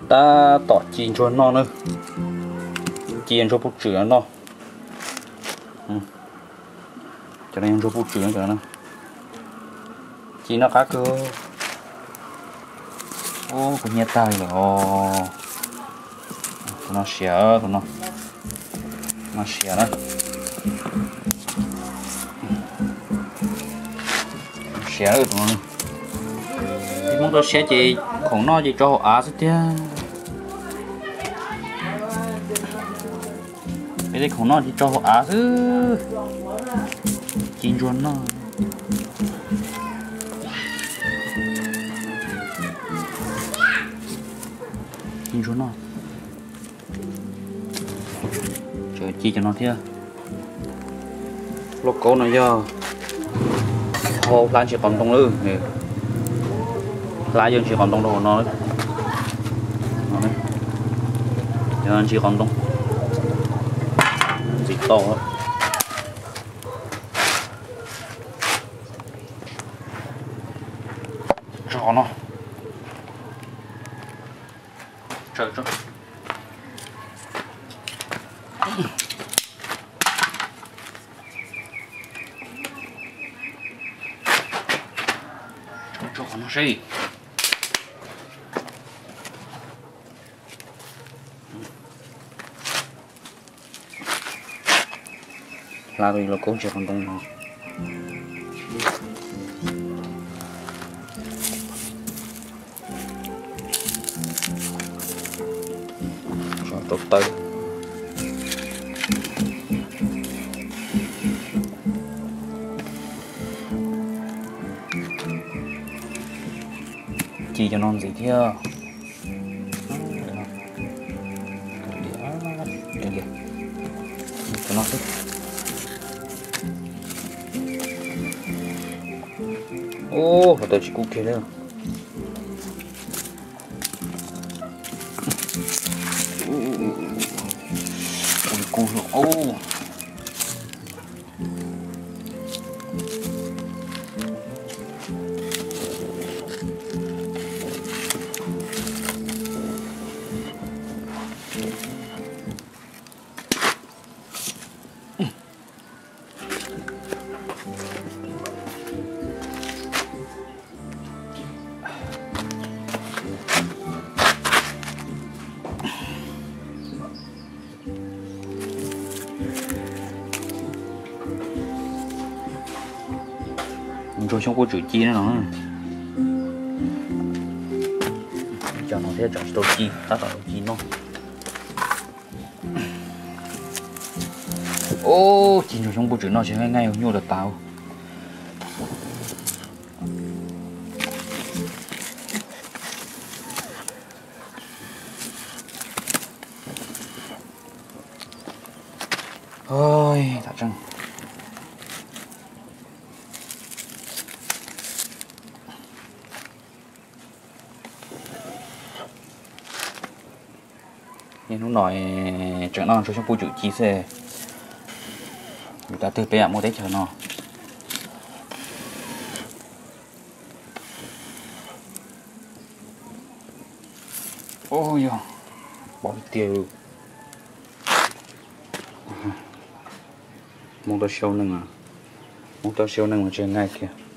Tab tom ci ntsuag noj na, ci ntsuag puj tswm noj. Cov no yog ntsuag puj tswm no, ci noj qab kawg. Ub, kuv hnyiab tag li lawm os. Tus no siav, tus no, no siav na. Siav tus no. Peb Hmoob tau siab ces khoom noj ces tso hauv av xwb tiag. Peb tej khoom noj ces tso hauv av xwb. Ci ntsuag noj. Ci ntsuag noj. Tseem ci cov no thiab. Lauj kaub no yog hau hlab ntsis qos ntoo lawm. Hlab yog ntsis qos ntoo rau hauv no. Yog ntsis qos ntoo ntxiv tau. Tso no. Tso qhov no seb. Hla li lauj kaub ntsis qos ntoo no. Rau taw. Ci cov no ntxiv thiab. Cov no xwb. Ub, hluav taws tsis kub kiag li. Kub, kub, kub. Ntsuag xyoob puj tswm ci no. Cov no thiab tseem tsis tau ci, tab tom tau ci no. Ub, ci ntsuag xyoob puj tswm no tsis nqaij nqaij nyuaj tas tas. Tam tseeb. Niaj hnub no tseem noj ntsuag xyoob puj tswm ci xwb. Yus tas twg peb mam muaj teb chaws no. Ub, yog pom tiag. Hmoob tau siab neeg, Hmoob tau siab neeg mas tsis nqaij kiag.